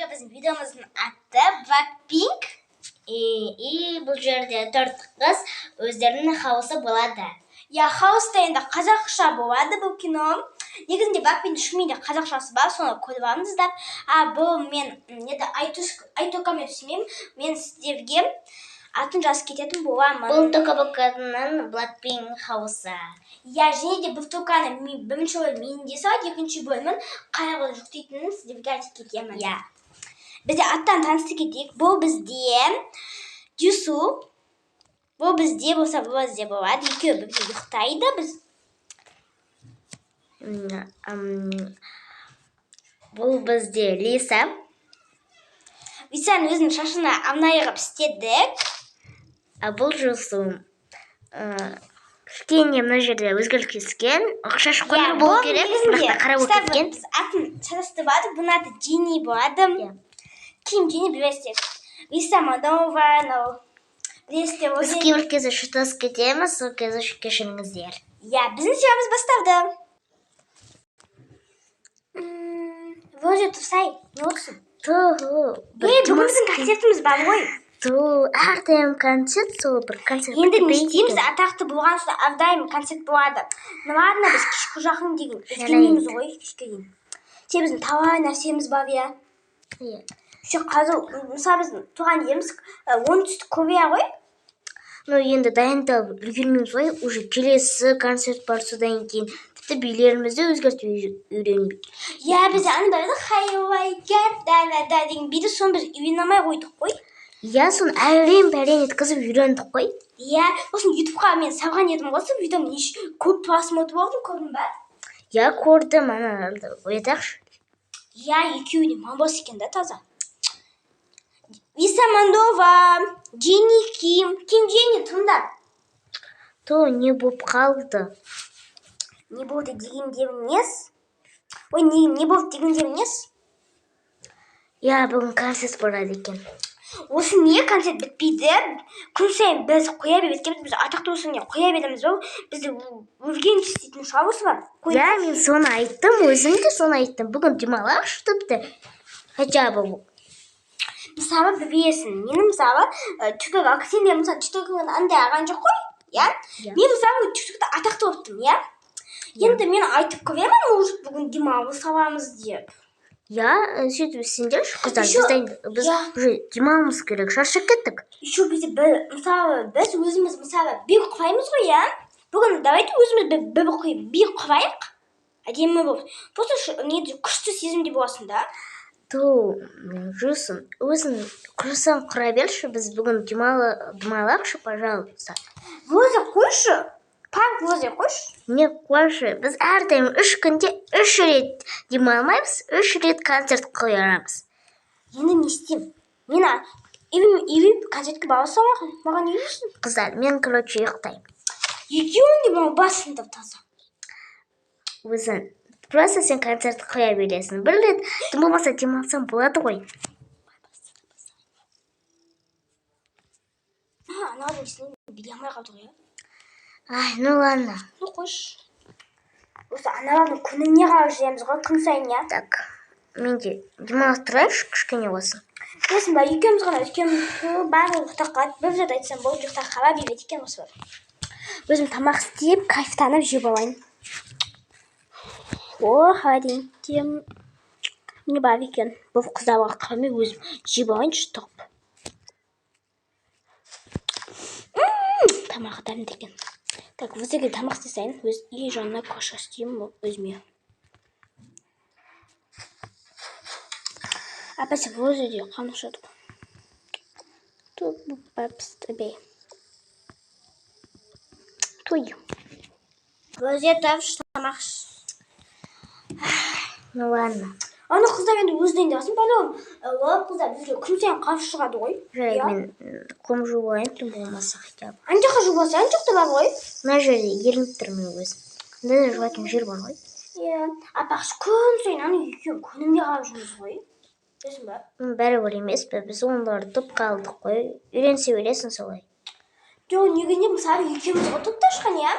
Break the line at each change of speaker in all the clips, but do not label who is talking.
Біздің видеомыздың аты Blackpink.
И бұл жерде төрт қыз өздерінің хаусы болады.
Иә, хауста енді қазақша болады бұл кино. Негізінде Blackpink шынымен де қазақшасы бар, соны көріп алыңыздар. А бұл мен енді Айтокамен түсінбеймін. Мен сіздерге атын жазып кететін боламын.
Бұл Тока Боканың Blackpink хаусы.
Иә, және де бұл Токаны бірінші бөлім менде салады, екінші бөлімін қайғы жүктейтінін сіздерге айтып кетемін.
Иә.
Бізде аттан таныстырып кетейік. Бұл бізде Дюсу. Бұл бізде болса, бұл бізде болады. Екеуі бірге ұйықтайды. Біз
Бұл бізде Лиса.
Лисаның өзінің шашына арнайы қылып істедік.
А бұл Жусу. Кішкене мына жерде өзгеріс кеткен. Шаш қоңыр
Иә,
болу
бұл
керек,
негізінде
бірақ та қара болып
кітабы
кеткен.
Біз атын шатастырып алдық. Бұның аты Джинни болады.
Иә.
Ким Джинни, білесіздер. Лиса Мадонова, анау білесіздер.
Біз кейбір кезде шатасып кетеміз, сол кезде кешіріңіздер.
Иә, біздің сериалымыз басталды. Вроде тұрсай, не отырсың?
Ту,
Ей, бүгін біздің концертіміз бар ғой.
Ту, әрдайым концерт, сол бір концерт.
Енді не
бітпейді
істейміз,
екен.
Атақты болған соң әрдайым концерт болады. Ну ладно, біз кешкі жақын деген іздемейміз ғой кешке дейін. Себебі біздің талай нәрсеміз бар, иә.
Иә.
Еще қазір, мысалы, біздің туған жеріміз Оңтүстік Корея ғой.
Ну енді дайындалып үлгермейміз ғой, уже келесі концерт бар, содан кейін тіпті билерімізді өзгертіп үйренбей.
Иә, бізде ана бар еді, «Хайвай да да» деген биді, соны біз үйрене алмай қойдық қой.
Иә, соны әрең пәрең еткізіп үйрендік қой.
Иә, сосын Ютубқа мен салған едім ғой сол видеоны, неше көп просмотр болды, көрдің ба?
Иә, көрдім, ана оятайықшы.
Иә, екеуі де мамбас екен да таза. Лиса Мандова, Джинни Ким, Ким Джинни, тыңдар.
То не болып қалды?
Не болды дегендерің несі? Ой, не болды дегендерің несі?
Иә, бүгін концерт болады екен.
Осы не концерт бітпейді? Күн сайын біз қоя береді екенбіз, біз атақты болсын не қоя береміз ба? Бізді өлгенше істейтін шығар осы бар. Қой.
Иә, мен соны айттым, өзім де соны айттым. Бүгін демалайықшы тіпті. Хотя бы.
Мысалы, білесің, мені, мысалы, ТикТок, сенде, мысалы, ТикТок андай алған жоқ қой, иә?
Иә.
Мен, мысалы, ТикТокта атақты болыптым, иә? Енді мен айтып көремін, может, бүгін демалыс аламыз деп.
Иә, сөйтіп істеңдерші, қыздар, біз
Иә.
уже демалуымыз керек, шаршап кеттік.
Еще бізде бір, мысалы, біз өзіміз, мысалы, би құраймыз ғой, иә? Бүгін давайте өзіміз бір би құрайық. Әдемі болып. Просто не күшті сезімде боласың да.
Ту, Жусын, өзің құрсаң құра берші, біз бүгін демалайықшы, пожалуйста.
Өзі қойшы. Парк өзі қойшы.
Не қойшы, біз әрдайым 3 күнде үш рет демалмаймыз, үш рет концерт қоямыз.
Енді не істеймін? Мен үйім концертке бара салмаған. Маған не дейсің?
Қыздар, мен, короче, ұйықтаймын.
Екеуің де маған басыңдар таза.
Өзің, просто сен концерт қоя бересің. Бір рет, тым болмаса демалсаң болады ғой.
Анаудың несіне билей алмай қалдық, иә?
Ай, ну ладно.
Ну қойшы. Осы аналардың күніне қарап жүреміз ғой күн сайын, иә?
Так, мен де демалып тұрайыншы кішкене болсын.
Білесің ба, екеуміз ғана үлкенбіз, барлығы ұйықтап қалады. Бір рет айтсам болды, ұйықтап қала береді екен осы бар. Өзім тамақ істеп, кайфтанып жеп алайын. О, холодильникте не бар екен? Бұл қыздарға қалмай өзім жеп алайыншы тұрып. Тамағы дәмді екен. Так, өзге тамақ істесайын, өз үй жанына каша істеймін өзіме. Апасы өзі де қанық жатыр. Той. Өзі тапшы тамақ.
Ну ладно.
Ана қыздар енді өзі дайындалсын, по-любому. Ол қыздар бізге күн сайын қарсы шығады ғой.
Жарайды,
Иә.
мен қолым жуып алайын, тым болмаса хотя бы.
Ана жаққа жуып алса, ана жақта бар ғой.
Мына жерде ерініп тұрмын мен өзім. Мында да жуатын жер бар ғой.
Иә. Апақшы күн сайын ана екеуін күнінде қарап жүрміз ғой. Білесің ба?
Бәрібір емес пе, біз оларды топқа алдық қой. Үйренсе бересің солай.
Жоқ, негізінде, мысалы, екеуміз ғой топта шыққан, иә?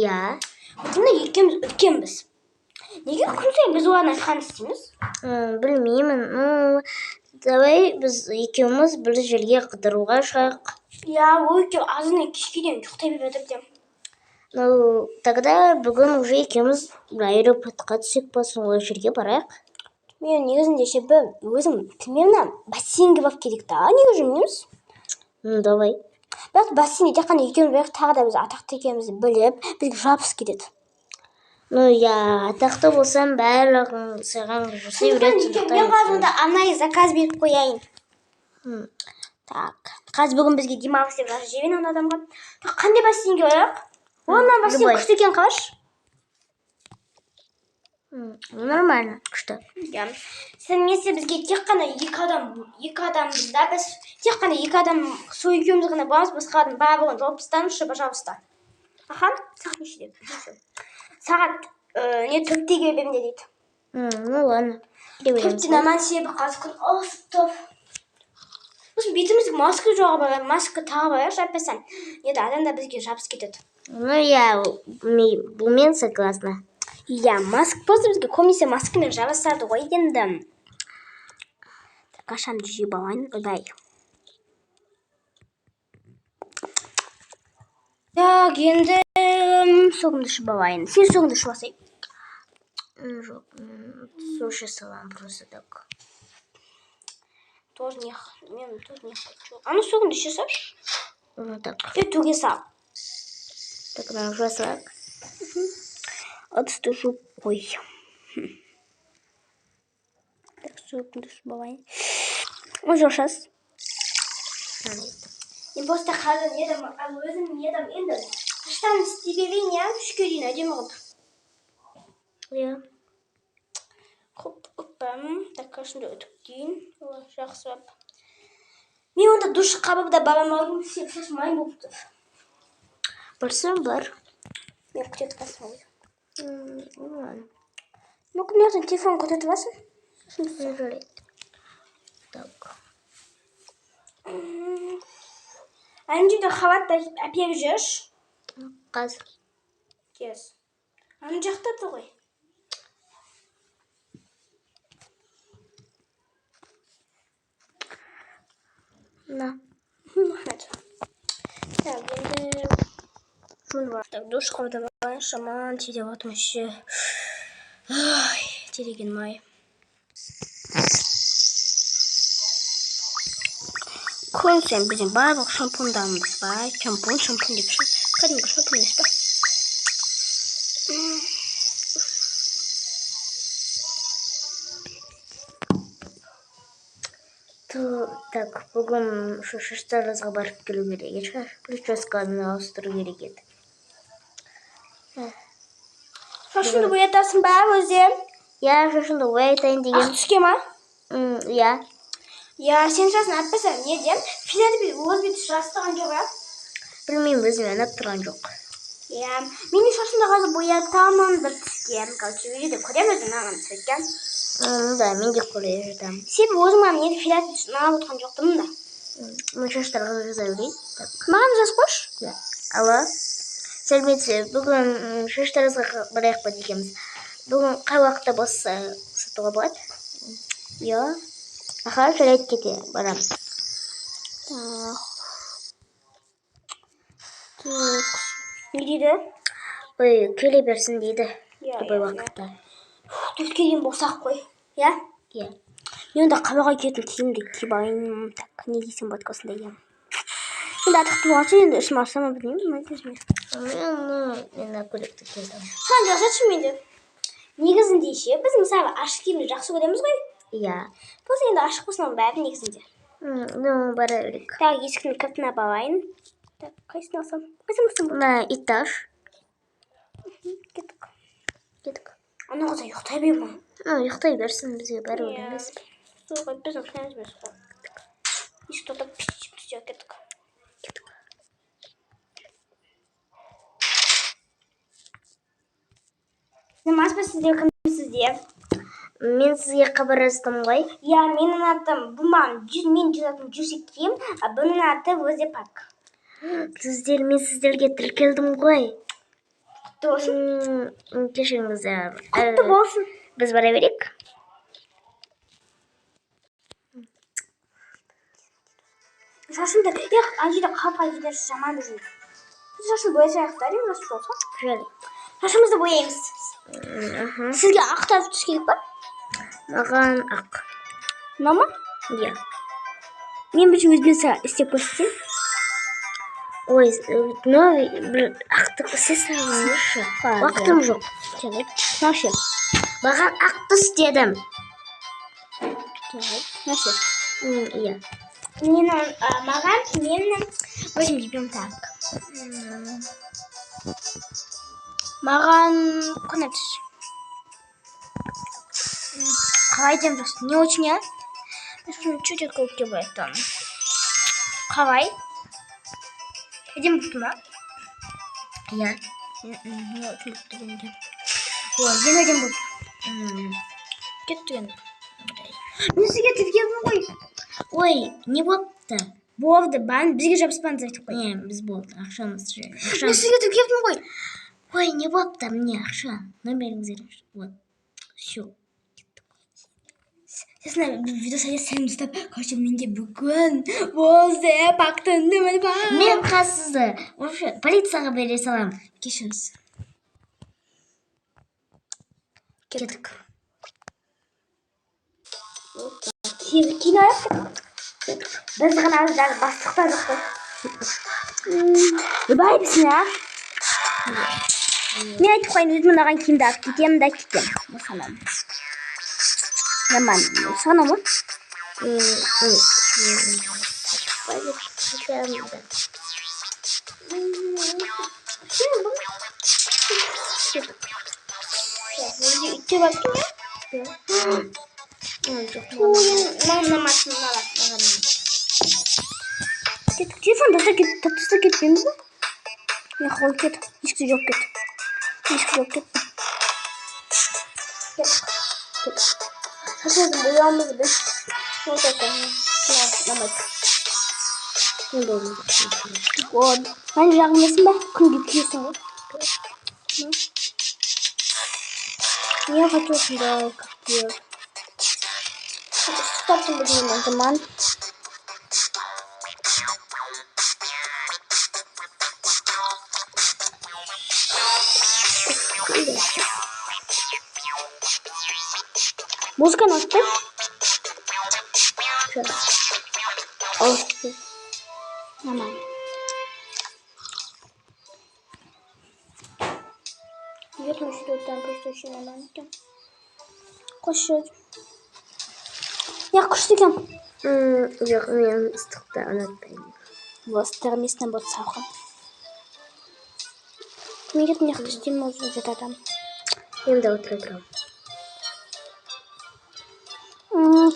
Иә.
Сонда екеуміз үлкенбіз. Неге күн сайын біз олардың айтқанын істейміз?
Білмеймін. Ну, Давай біз екеуміз бір жерге қыдыруға шығайық.
Иә, ол екеуі азаннан кешке дейін ұйықтай береді екен.
Ну, тогда бүгін уже екеуміз бір аэропортқа түсек па, сол жерге барайық.
Мен негізінде ше бір өзім білмеймін, бассейнге барып келейік та, неге жүрмейміз?
Ну, давай.
Бірақ бассейнде тек қана екеуміз барайық, тағы да біз атақты екенімізді біліп, бізге жабысып кетеді.
Ну, я атақты болсам, барлығын саған жасай береді.
Сондықтан мен қазір онда арнайы заказ беріп қояйын.
М.
Так, қазір бүгін бізге демалыс деп жазып жіберейін ана адамға. Так, қандай бассейнге барайық? Онан бассейн
Любой.
күшті екен, қарашы.
Нормально, күшті.
Иә. Сен несе бізге тек қана екі адам, екі адамбыз да, біз тек қана екі адам, сол екеуміз ғана боламыз, басқа адам барлығын жауып тастаңызшы, пожалуйста. Аха, сағат нешеде? Сағат не 4-те келемін дейді.
Ну ладно. Келе береміз
4-тен
ғой.
Аман, себебі қазір күн ысып тұр. Сосын бетімізге маска жоға барайық, маска тағып алайықшы, әйтпесе енді адамдар бізге жабысып кетеді.
Ну, я бұмен согласна.
Иә, маска просто бізге көбінесе маскамен жабысады ғой енді. Так, кашамды жеп алайын, ойбай. Так, енді согымды ішіп алайын. Сен согыңды ішіп алсай.
Жоқ, су іше саламын просто так.
Тоже не, мен тоже не хочу. Ана согыңды іше салшы.
Ну, так.
И төге сал.
Так, мына жуа салайық.
Ыдысты жуып қой. Так, согымды ішіп алайын. Өзі ашасыз.
Жарайды.
Мен просто қазір не дам, ал өзім не дам енді. Іштан істей берейін, иә, 3-ке дейін әдемі қылып.
Иә.
Хоп, оппам. Так, қашымды үтіктейін. О, жақсылап. Мен онда душ қабылдап бара алмадым, себебі шашым май болып тұр.
Барсам бар.
Мен күте тұрасың ғой.
Ну, ладно.
Мүмкін мына жақтан телефон күте тұрасың?
Ну, жарайды. Так.
Ана жерде халат әперіп жүрші.
Қазір.
Кез. Ана жақта тұр ғой.
На.
Рахмет. Так, енді жуынып алайық. Так, душ қабылдап алайыншы, жаман тердеп жатырмын ше. Ай, тереген май. Күн сайын біздің барлық шампундарымыз бар. Шампунь, шампунь деп ше. Кәдімгі шампунь емес па?
Так, бүгін шу шаштаразға барып келу керек еді шығар. Прическаны ауыстыру керек еді.
Шашыңды боятасың ба өзі?
Иә, шашымды боятайын
Ақ
деген.
түске ма?
Иә.
Иә, сен шашың әппесе не дем? Фиолетовый өз беті жастаған жоқ, иә?
Білмеймін, өзіме ұнап тұрған жоқ.
Иә, менің шашымды қазір боятамын бір түске. Короче, ол жерде көремін өзім маған цветке.
Да, мен де көре жатамын.
Себебі өзім маған енді фиолетовый түс ұнап отқан жоқ та мында.
Мен шаштарға жаза берейін. Так.
Маған жазып қойшы.
Иә. Алло. Сәлеметсіз. Бүгін шаштаразға барайық па дегенбіз. Бүгін қай уақытта бос сатуға болады? Иә. Аха, жарайды, кете барамыз.
Так. Так. Не дейді?
Ой, келе берсін дейді.
Иә,
Любой
иә,
уақытта.
4-ке дейін босақ қой. Иә?
Иә.
Мен онда қалаға киетін киімді киіп алайын. Так, не кисем болады осындай, иә. Енді атақты болған соң енді ішім ауыса ма білмеймін, өзіме.
Ну, мен мына көйлекті кие саламын.
Саған жарасады менде. Негізінде ше, біз мысалы ашық киімді жақсы көреміз ғой.
Иә.
Просто енді ашық болсын оның бәрі негізінде.
Ну, бара берейік.
Так, есіктің кілтін алып алайын. Так, қайсысын алсам? Қайсысын алсам болады?
Мына этаж.
Кеттік.
Кеттік.
Ана қыз ұйықтай берме ма?
Ну, ұйықтай берсін, бізге бәрібір
Иә.
емес.
Сол ғой, біздің кінәміз емес қой. Есік тоқтап, пш түсе кеттік.
Кеттік.
Намаз ба, сіздер кімсіздер?
Мен сізге хабарластым ғой.
Иә, менің атым бұл маған жүз мен жүз атым Жүсекем, а бұның аты Өзі Пак.
Сіздер, мен сіздерге тіркелдім ғой.
Құтты болсын.
Кешіріңіздер.
Құтты болсын.
Біз бара берейік.
Шашымды, эх, ана жерде қалып кетер, жаман біздің. Біз шашын боясайық та, әдемі жас болса.
Жарайды.
Шашымызды бояймыз.
Аха.
Сізге ақ тартып түс керек па?
Маған ақ.
Мынау ма?
Иә.
Мен бірінші өзіме істеп көрсетейін.
Ой, мынау бір ақтық істей салыңызшы. Уақытым жоқ.
Жарайды. Мынау ше?
Маған ақ түс дедім.
Жарайды. Мынау ше?
Иә.
Менің, маған менің өзім любим так. Маған қандай түс? Қалай әдемі жас? Не очень, а? Мен сосын чуть көкке боятамын. Қалай? Әдемі болып тұр ма?
Иә.
Не очень болып тұр енді. Ой, ең әдемі болып
М,
кетті енді. Мен сізге тіркелдім ғой.
Ой, не болыпты?
Болды, бан, бізге жабыспаңыз айтып қой.
Не, біз болды. Ақшамыз же.
Мен
Ақшамыз.
сізге тіркелдім ғой.
Ой, не болыпты? Міне ақша. Номеріңізді. Вот. Все.
Сосын видео сәлем ұстап, короче, менде бүгін болды, пактың нөмірі бар.
Мен қазір сізді вообще полицияға бере саламын.
Кешіріңіз.
Кеттік.
Кейін алайық. Біз ғана даже бастықтар жоқ қой. Ойбай, бісміллә. Мен айтып қояйын, өзіме ұнаған киімді алып кетемін да кетемін. Осыны. Нормально. Саған ма?
Ой. Полиция.
Үйте барып екен, иә?
Ой, жоқ.
Маған ұнамады, мыналар. Кеттік. Телефон тастап кет, тастап кетпейміз ба? Не, қойып кет. Есікті жауып кет. Есікті жауып кет. Кеттік. Кеттік. Шашымызды бояуымызды біз. Вот это. Ұнамайды.
Не болды?
Вот. Мына жағыңдасың ба? Күнге күйесің ғой. Я хочу осындай как ыстықтап білмеймін, жаман. Музыканы ашты.
Ауысты.
Нормально. Верно, что там просто очень нормально екен. Қойшы. Я күшті екен.
Жоқ, мен ыстықты ұнатпаймын.
Бұл ыстық емес, наоборот, салқын. Мен кетіп мына жақта істеймін, өзім жатады.
Мен де отыра тұрамын.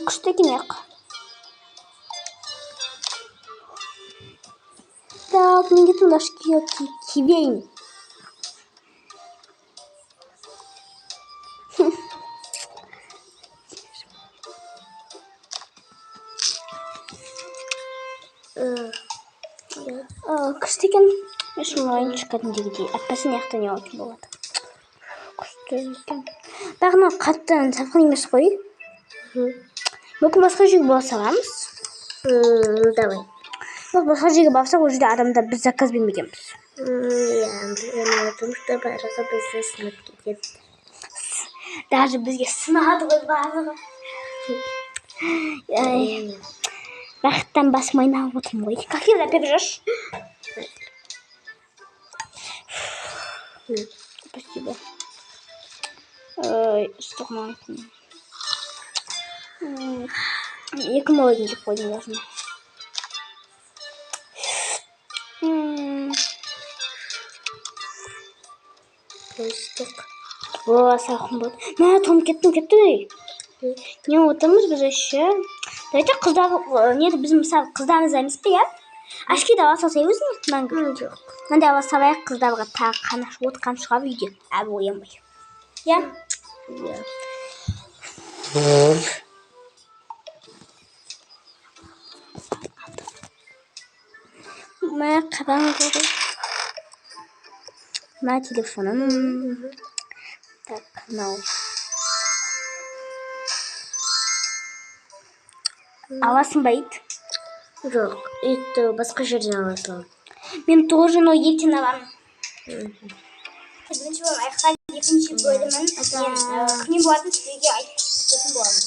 Күшті екен яқ. Так, мен кетіп мына киейін.
Иә.
Күшті екен. Мен ойыншық кәдімгідей. Әтпесе мына жақта не очень болады. Күшті екен. Бірақ мынау қатты салқын емес қой. Мүмкін басқа жерге бара саламыз.
Давай.
Бірақ басқа жерге барсақ, ол жерде адамдар біз заказ бермегенбіз.
Иә, мен потому что барлығы бізді сынап кетеді.
Даже бізге сынады ғой барлығы. Ай, бақыттан басым айналып отырмын ғой. Какие опять жешь? Спасибо. Ой, ыстық маған. Екі молодец деп қойдым өзіме.
Ыстық.
О, салқын болды. Мә, тоңып кеттім, кетті ғой. Не отырмыз біз вообще? Давайте қыздар, не біз мысалы қыздарымыз емес пе, иә? Очки ді ала салсай өзіңе, мәңгі.
Жоқ.
Мынандай ала салайық, қыздарға тағы қан от қан шығар үйде. Әлі оянбай. Иә?
Иә.
Мә, қараңғы ғой. Мә, телефоным. Так, мынау. Аласың ба, ит?
Жоқ, етті басқа жерден ала саламын.
Мен тоже, но еттен аламын. Бірінші бөлім аяқталды, екінші бөлімін мен кімнен болатынын сіздерге айтып кететін боламын.